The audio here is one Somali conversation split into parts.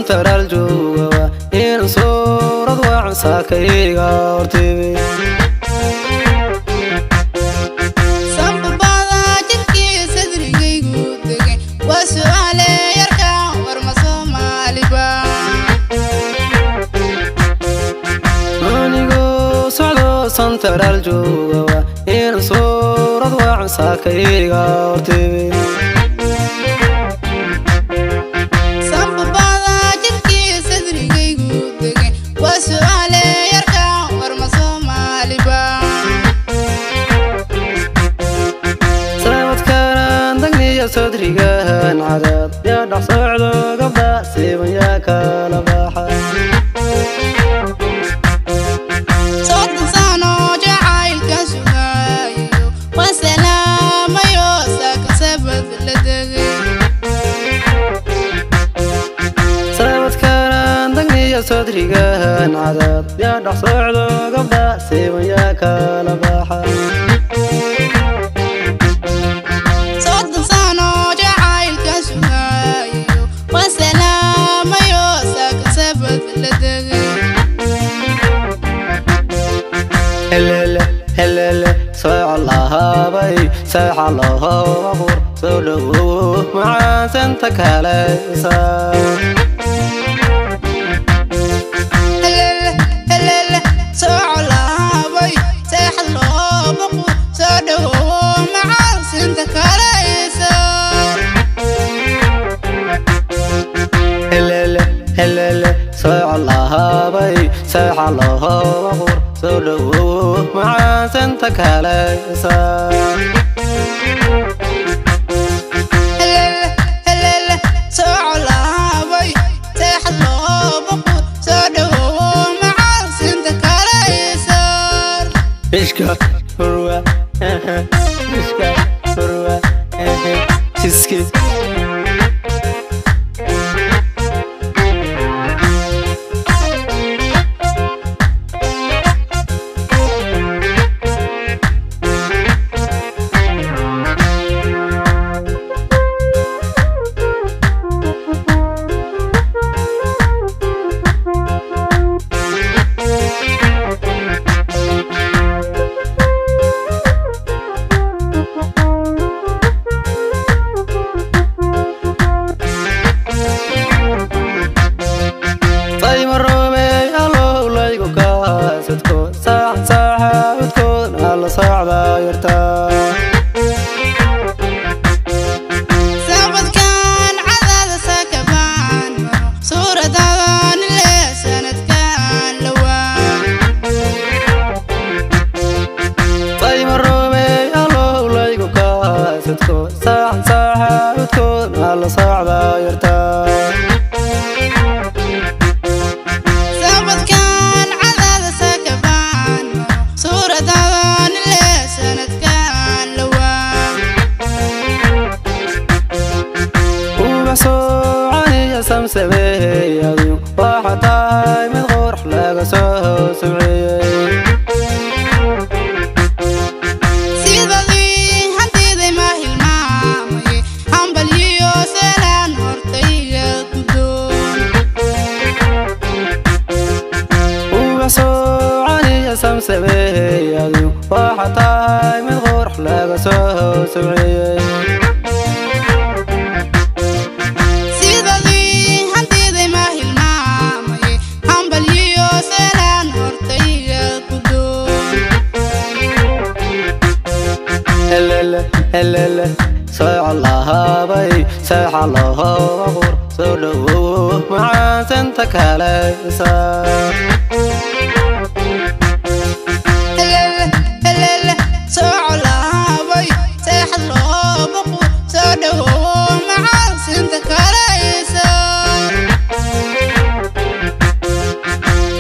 Santaral jooga in suurad wacan saakayga hortibi. Sanbabada jirkiisa sadrigaygu degay waa su'aale yarka war ma Soomaaliba. Anigoo socdo santaral jooga in suurad wacan saakayga hortibi. Sanbabada jirkiisa sadrigaygu degay waa su'aale yarka war ma Soomaaliba. Sabadkaran dagniya sadrigahan cadaad yaa dhex socdo gabdha siiban yaa kala baxa. 30 sano jacaylka sugaayo waan salaamayo saaka sabad la degay. Sabadkaran dagniya sadrigahan cadaad yaa dhex socdo gabdha siiban yaa kala baxa. 30 sano jacaylka sugaayo waan salaamayo saaka sabad la degay. Helele helele sooco lahaabay seexa lahooba qur soo dhowow macaansanta kale isaa. Helele helele soo laabay seexad loo baqu soo dhawow macaasinta kale isaar. Helele helele sooco lahaabay seexa lahooba qur soo dhowow macaansanta kale isaa. Helele helele soo laabay seexad loo baqu soo dhawow macaasinta kale isaar. Ishka hurwa ishka hurwa siski. Saymaroobey allow laygu kaasadko saax saaxa udkoon alla saacda yartaa. Sabadkan cadaada sakabaan maro suuradadan ile sanadkan lawaa. Saymaroobey allow laygu kaasadko saax saaxa udkoon alla saacda yartaa. Sabadkan cadaada sakabaan maro suuradadan ile sanadkan lawaa. Ubax soocaniya samsameeyadu waxa tahay mid qurux laga soo subciyey. Sidadii hantiday ma hilmaamaye hambalyiyo selaan hortayga gudoon. Ubax soocaniya samsameeyadu waxa tahay mid qurux laga soo subciyey. Sidadii hantiday ma hilmaamaye hambalyiyo selaan hortayga gudoon. Helele helele sooco lahaabay seexa lahooba qur soo dhowow macaansanta kale isaa. Helele helele soo laabay seexad loo baqu soo dhawow macaasinta kale isaar.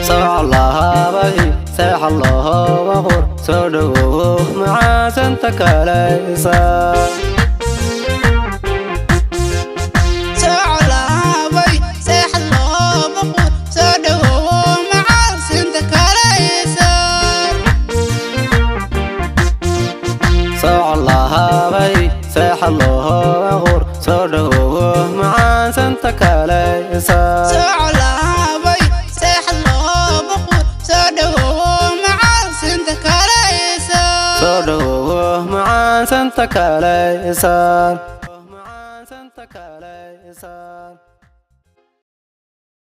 Sooco lahaabay seexa lahooba qur soo dhowow macaansanta kale isaa. Soo laabay seexad loo baqu soo dhawow macaasinta kale isaar. Sooco lahaabay seexa lahooba qur soo dhowow macaansanta kale isaa. Soo Soo dhowow macaansanta kale isaar.